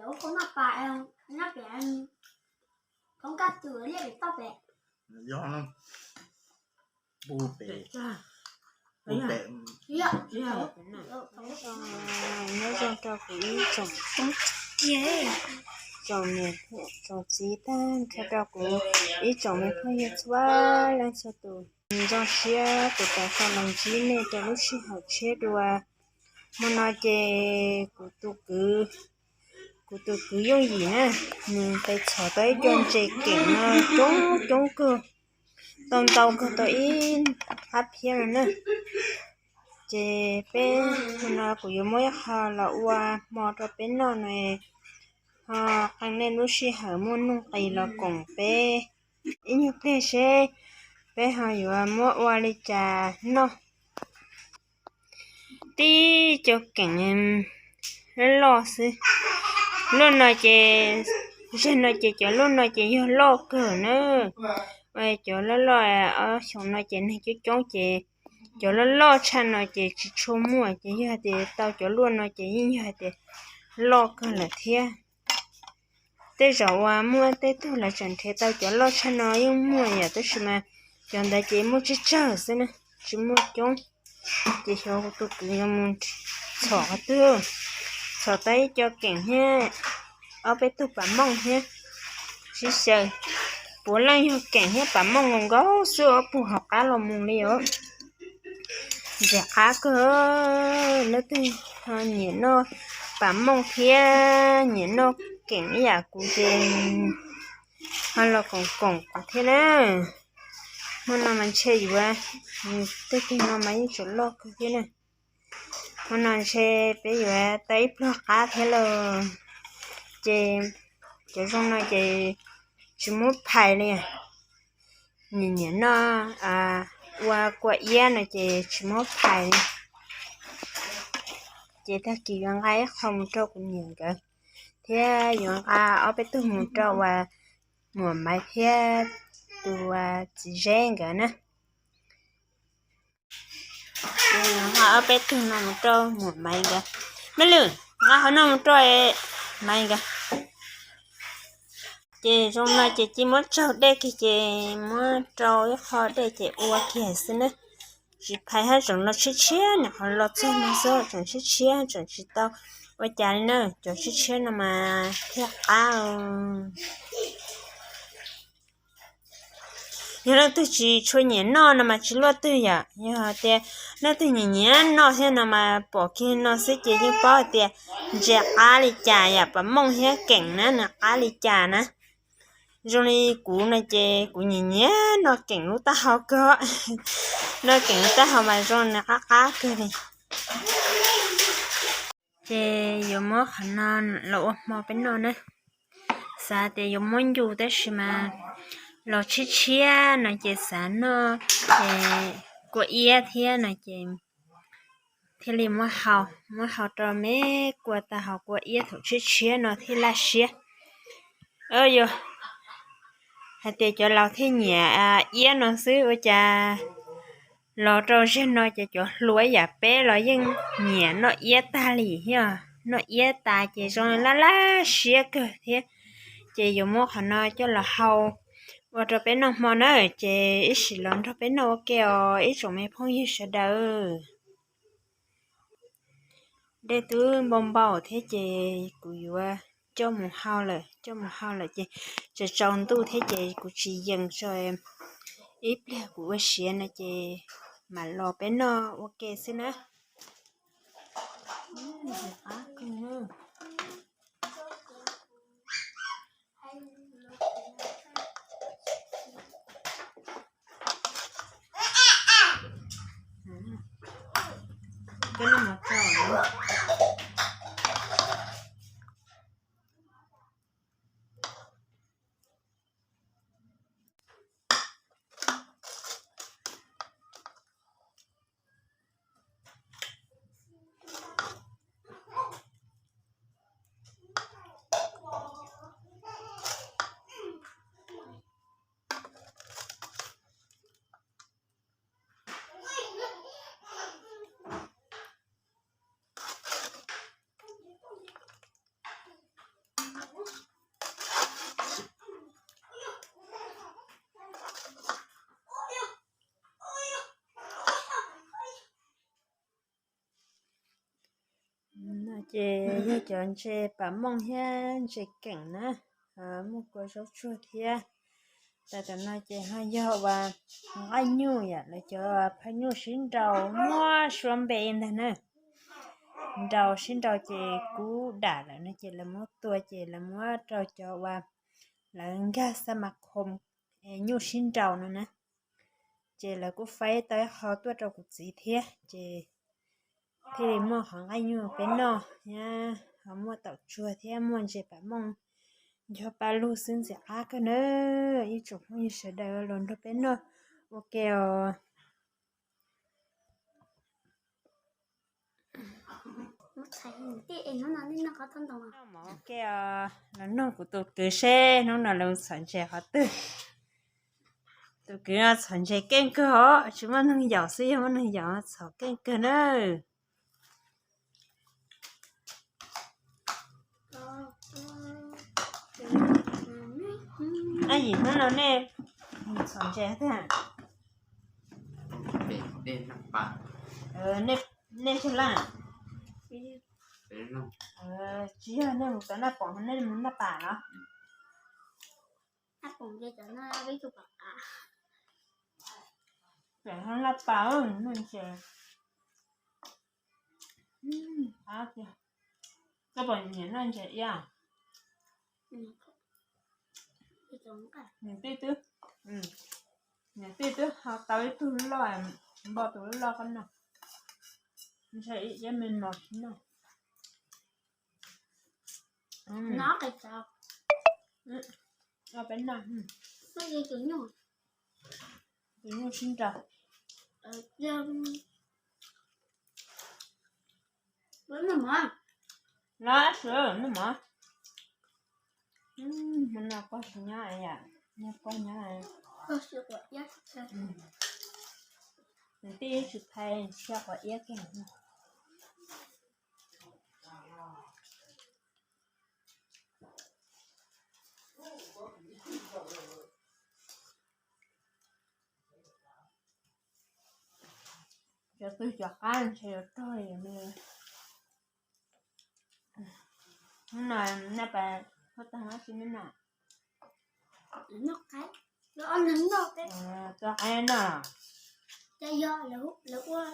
Ub, koj noj pas, noj pem, koj nkaj twm liaj pem toj pem. Yog no, pu pem, pu pem. Nyob zoo rau kuv ib tsoom, tsoom niam tsoom txiv tag nrho rau kuv ib tsoom me phooj ywg txhua leej txhua tus. Zoo siab tus tau los ntsib nej rau lub sij hawm tshiab dua. Hmo no ces kuv tus kwv, kuv tus kwv Yooj Yim na, nws pes txhom tau ib co ntses keem no coob coob kawg, tau ntau kawg tau ib qab phiab no na. Ces peb hmo no kuv yuav muab ib qho los ua hmo rau peb noj no, ho qee nej lub sij hawm muaj nuj nqis los koom peb ib nyuag pliag seb peb ho yuav muab ua li cas noj. Tib co keem loj loj xwb. Luaj no ces, zag no ces cov luaj no ces yog loj kawg na. Cov loj loj ob xyoos no ces neeg coob coob ces cov loj loj tshaj no ces tsis tshua muaj, ces yog hais tias tau cov luaj no ces yeej yog hais tias loj kawg lawm thiab. Tej zaum uas muaj tej tug lawv tseem nrhiav tau cov loj tshaj no yeej muaj yom, tab sis mas cov ntawd ces muaj tsawg tsawg xwb na, tsis muaj coob. Ces xyov kuv tus kwv yuav mus txhom qhov twg, txhom tau ib co keem thiab ob peb tug pam mooj thiab. Sib xyaw, puav leej yog keem thiab pam mooj nkaus nkaus xwb, ob pug hauv qab los mus li os. Ntxim qab kawg, leej twg ho nyiam noj pam mooj thiab nyiam noj keem ib yam kuv ces ho los koom koom kuv thiab na. Hmo no mas ntshe yuav, tej tug no mas yeej tseem loj kawg thiab na. Hmo no ntshe peb yuav tau ib pluag qab thiab lauj. Ces cov zoo no ces tsis muab phais li. Nyiam nyiam noj ua kua iab no ces tsis muab phais li. Ces tag kis yuav nqa ib qho mus rau kuv niam nkawd, thiab yuav nqa ob peb tug mus rau uas muam Maiv thiab tus txiv Zeb nkawd na. Ces yuav nqa ob peb tug no mus rau muam Maiv nkawd. Mej Lwm, nqa qhov no mus rau Maiv nkawd. Ces zoo no ces cia muab tsaug dej kiag ces muab rau ib qho dej ces ua kiag xwb na. Tsis phais hab, tseem los tshiab tshiab, nyuam qhuav los txog no xwb tseem tshiab tshiab, tseem tsis tau ua cas li na. Cov tshiab tshiab no mas thiaj qab. Yog leej twg tsis tshua nyiam noj no mas tsis luaj twg yom. Yog hais tias leej twg nyiam nyiam noj thiab no mas pom kiag no xwb ces yeej paub hais tias ntses qab li cas yom, pam mooj thiab keem na nws qab li cas na. Zoo li kuv no ces kuv nyiam nyiam noj keem lub taub hau kawg. Noj keem lub taub hau mas zoo nws qab qab kawg li. Ces yuav muab qhov no los ua hmo peb noj na. Xav tias yuav muab ncu tab sis mas los tshiab tshiab no ces xav noj kua iab thiab no ces thiaj li muab hau, muab hau rau me kua tag hauv kua iab thaum tshiab tshiab no thiaj laj siab. Yog hais tias cov laus thiaj nyiam iab no xwb ua cas los rau zag no ces cov hluas yam peb los yeej nyiam noj iab tag li thiab. Noj iab tas ces zoo laj laj siab kawg thiab. Ces yuav muab qhov no coj los hau ua rau peb noj hmo na. Ces ib sim los nrog peb noj ua ke os ib tsoom me phooj ywg sawv daws. Dej twb npau npau thiab ces kuv yuav coj mus hau lawm, coj mus hau lawm ces tsaus tsaus ntuj thiab ces kuv tsis yees tso, ib pliag kuv ua siav no ces mam los peb noj ua ke xwb na. Ces yog cov ntses pam mooj thiab ntses keem na, muaj kua zaub tsuag thiab. Tas tam no ces ho yog uas nqaij nyuj yom, lawv cov phaj nyuj sib nraus muab suab npe ntag na. Nraus sib nraus ces kub dam lawm no ces lawv muab tua ces lawv muab rau cov uas lawv nkag xa mas khom nyuj sib nraus no na. Ces lawv kuj faib tau ib qho tuaj rau kuv txiv thiab ces thiaj li muaj qhov nqaij nyuj peb noj thiab ho muaj taum tsuag thiab muaj ntses pam mooj ncho pa lug xwb ntxim qab kawg na. Ib tsoom phooj ywg sawv daws los nrog peb noj ua ke os. Ua ke os, los nug kuv tus kwv seb hnub no lawv txhom ntses qhov twg. Tus kwv no txhom ntses keej kawg os, tsis muaj neeg yaum xwb, yog muaj neeg yaum txhom keej kawg na. Ab yim, hnub no nej txhom ntses tiag? Nej tsawg leej? Tsis yog nej mus tom Naj Poom, nej mus Naj Pas los? Naj Pas, noj ntses. Koj puas nyiam noj ntses iab? Niam tij twb, niam tij twb ho tau ib tug loj, npog tus loj koj noj. Ntses iab me mos tsis noj. Peb noj, tus nyuj sib nraus. Los sub noj mov. Hmo no koj tsis nyob yom, nyob koj nyob. Niam tij tsis thaiv siab quav iab kiag. Cov twg cov qab ntshe yuav rog li me. Hnub no noj pas huab tais dab tsi me no? Tua qaib no. Cas yog lawv ua,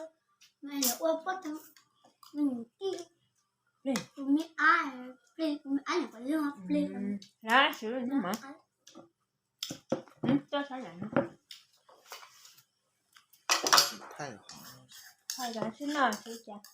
lawv ua pob tag, tus me ab, tus me ab nyuam qhuav log plig. Lab sub hnub mov. Thaij cov sib noj sib cas.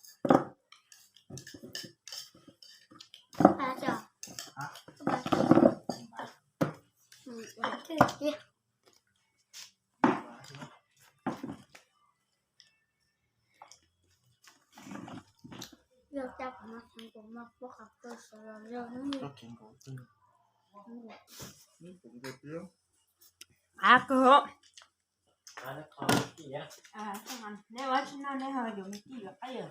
Av kawg. Neb ua tsis noj neb ho yuav me tij yuav qaib.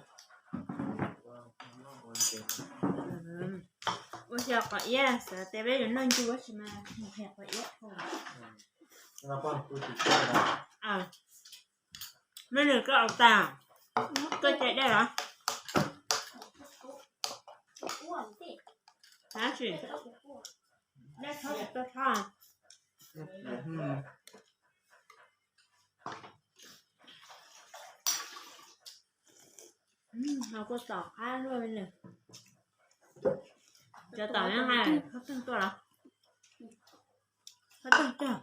Ua xyov quav iab xav tias peb yuav noj ncu tab sis mas mus qhia quav iab. Me nws koj au tas, koj cai dej los? Dej tsis tau tho. Ho kuj tom qab luaj li. Cov tom nyob nqaij, qhov twg tuaj los? Qhov twg cog?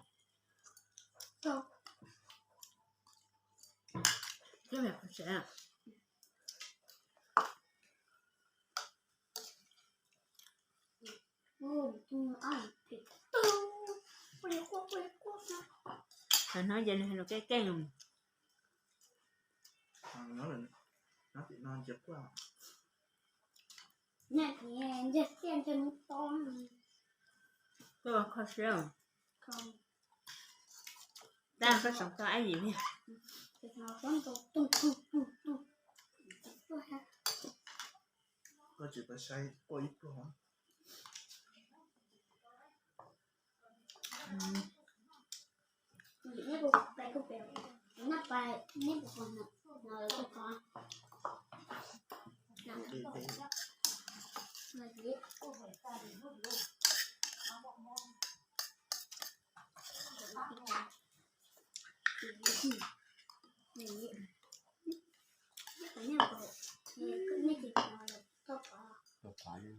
Tam no ces nws hais lus keej keej. Koj kho siab. Tab koj tseem tau ab yim li. Koj tsis tau saib quaj ib pluag. Tua qhov li.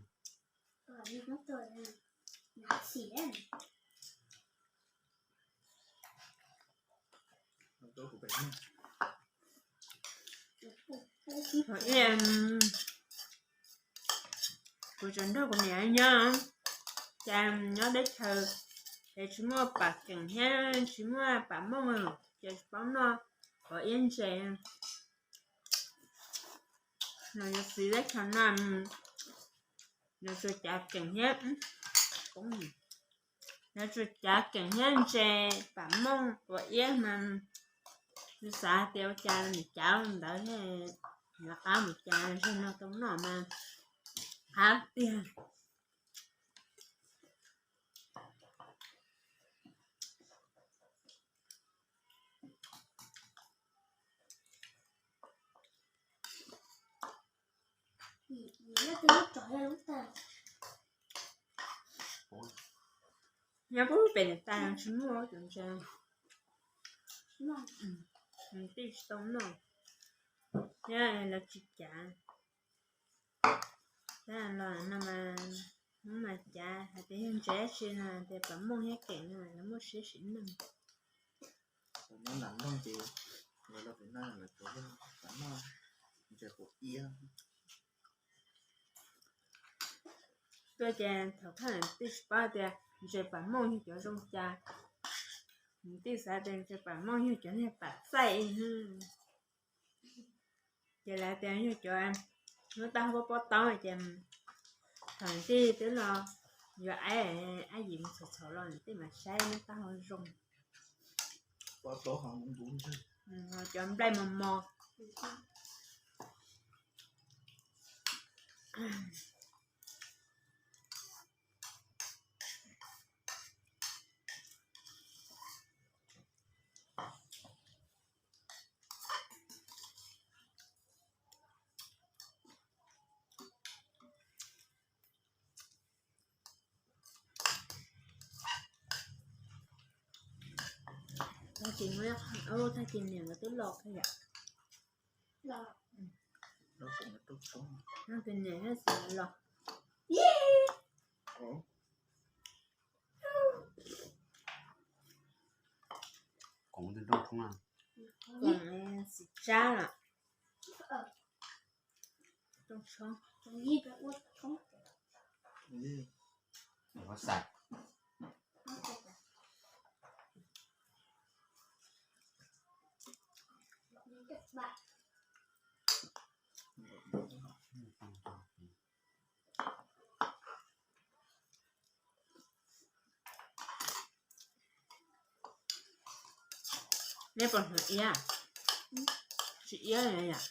Kuv tseem nrog kuv niam nyob, cas nyob teb chaws es tsis muaj pam keem thiab tsis muaj pam mooj, ces tsis paub noj ua iab ntses. Los yuav txiv teb chaws no, yuav tsum cav keem thiab, yuav tsum cav keem thiab ntses pam mooj ua iab mas, yus xav tias ua cas niam cav ntawd thiaj yuav qab mus cas, zaum no tau noj mas qab tiag. Nyob pub pem niam tais tsis muaj cov ntses, nws tij tsis tau noj, thiab lawv tsis cav. Tab los no mas, hnub mas cav hais tias yog ntses dab tsi no tias pam mooj thiab keem no lawv muaj siab sim neej. Nyob nram nroog ces lawv los pem no lawv tsuas yog pam mooj, ntses quav iab. Tuaj ces thaum thaj tij tsis paub tias ntses pam mooj yog cov zoo cas, tij xav tias ntses pam mooj yog cov niag pam txaij. Ces lawv tias yog cov lub taub hau pob taub ces thaum tij twb los yuav aib, aib yim mus txhom txhom los tij mam saib lub taub hau zoo. Cov nplaig mos mos. Tag kis niam nkawd twb los thiab yom. Tag kis niam thiab txiv los. Koom txiv tsab lawm. Neb puas hnov iab? Tsis iab yom.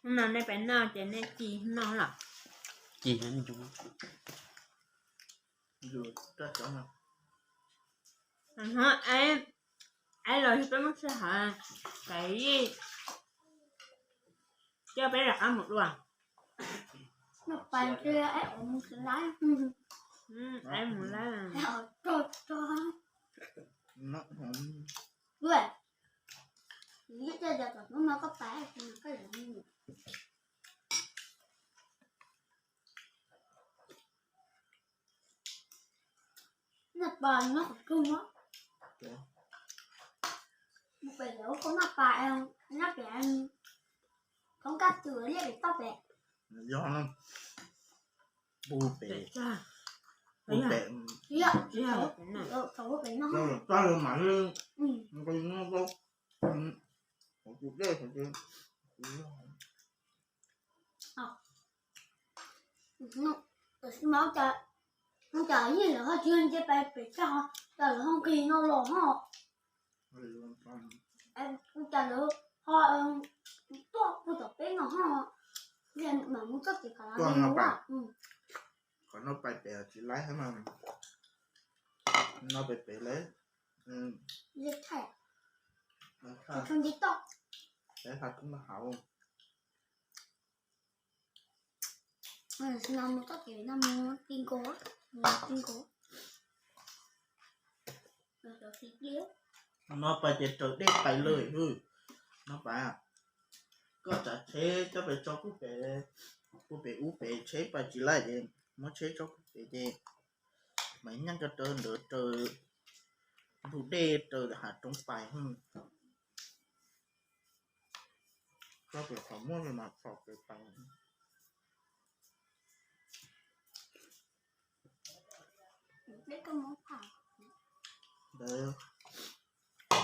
Hnub no nej pem noj ces nej ci noj los? Ci. Hnub aib los yog peb muab sij hawm, Kaiv Yij coj peb rov qab mus dua. Aib mus lawm. Noj pas nyob qhov twg no? Mus pem lawv ua noj pas nyob pem thoob kab tw liaj pem toj pem. Yog no, pem, pem, txog pem no, txog pem no, txog mas nqis no rau hauv tus dej. Tab sis mas ua cas yeej lawv ho tsis nce pem toj, cas lawv ho nqis no los ho. Cas lawv ho tuaj puag tom peb no ho, mam mus txoj kev kav no pais, qhov no pais pem tsis laib hab mas, no pem pem lawm. Thaij, thaij tub no hauv. No mus txoj kev no mus ti nkaus, ti nkaus. No pais ces raws dej pais lawm hwb. No pais, koj tsav tsheb coj pais tso puag pem, puag pem ub pem tsheb pais tsis laib ces muab tsheb tso puag pem ces mam nyeej koj raws ntawd raws ntug dej raws hav roob pais. Tso pem qhov muag mas txhom pem pais. Ntawd,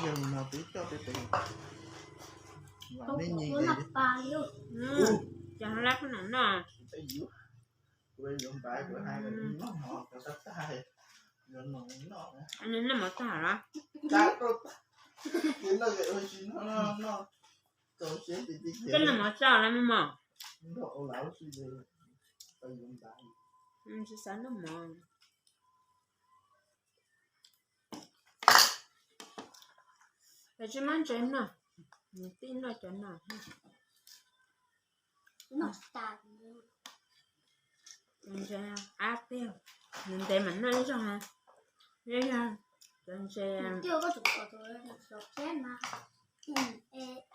yog mus no twb coj peb pem vam meej nyeej. Cov lab no, kuv yuav npaj kuv hais noj mov tag tag, yuav noj mov tag los? Koj noj mov txog lawm mog? Tsis xav noj mov. Tsis muab ntses noj, nws tij noj cov no. Cov ntses qab tiag, nws ntev mas noj ib zaug. Yog cov ntses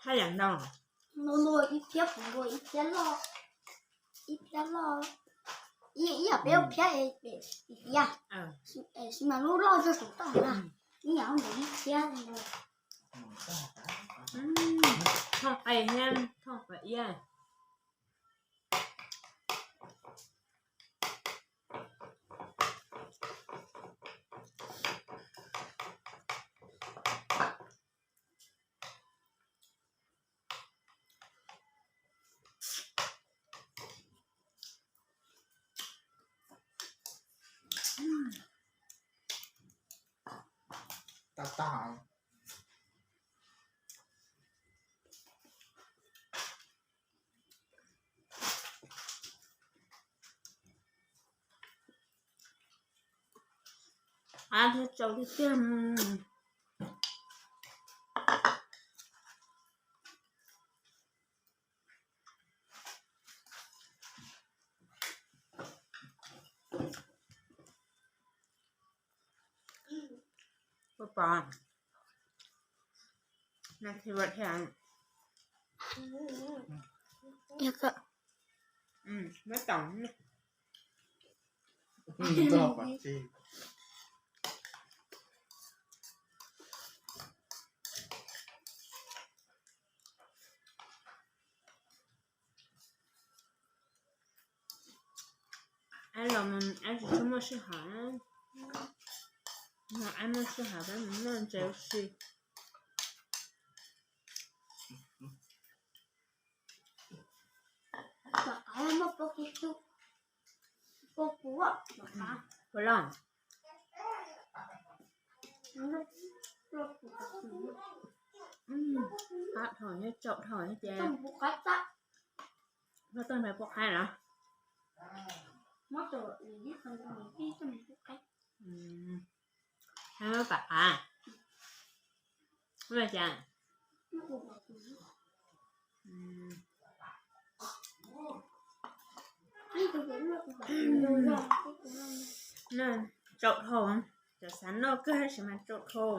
haj yam ntau, ib phiab puv nkaus ib phiab loj, ib phiab loj, ib yam peb ua phiab es pem tiag, tab sis mas lub loj txog saum toj na, ib yam ntawd ib phiab. Thooj qe thiab thooj qe iab. Tag tag. Qab thiab tsau tiag tiag. Ua pom, nas thi va thiab. Muab tau. Ab los ab tsis tshua muaj sij hawm, no ab muaj sij hawm peb mus noj ntses ua si. Puas loj? Qab dhau, tsaus dhau ces, no toj nrag puab qab los. Pam qab, cas, tsaus dhau, cov xav noj kawg tab sis mas tsaus dhau.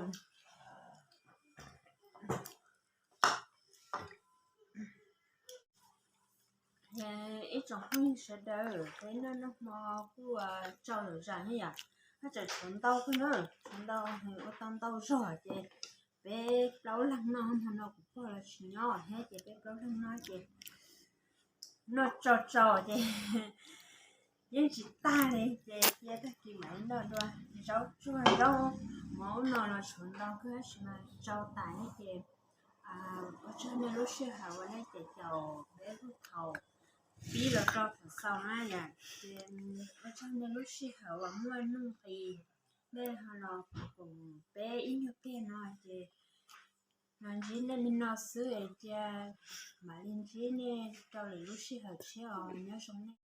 Ib tsoom phooj ywg sawv daws, peb noj noj hmo kuj tsaus lawm zam thiab yom, haj tseem tshuav ntau kawg na, tshuav ntau, ua tau ntau zog ces peb plaub leeg noj, hmo no kuv pog los tsis nyob thiab ces peb plaub leeg noj ces noj tsaus tsaus ces yeej tsis tag li ces cia tag kis mam li noj dua. Zaub tsuag zaub mov ub no los tshuav ntau kawg tab sis mas tsaus tas thiab ces ua tsaug nej lub sij hawm uas nej caum peb lub thaum pib los rau thaum xaus na yom, ces ua tsaug nej lub sij hawm uas muaj nuj nqis nej ho los koom peb ib nyuag pliag no ces Ntsib nej li no xwb es cia mam li ntsib nej rau lwm lub sij hawm tshiab os, nyob zoo nej.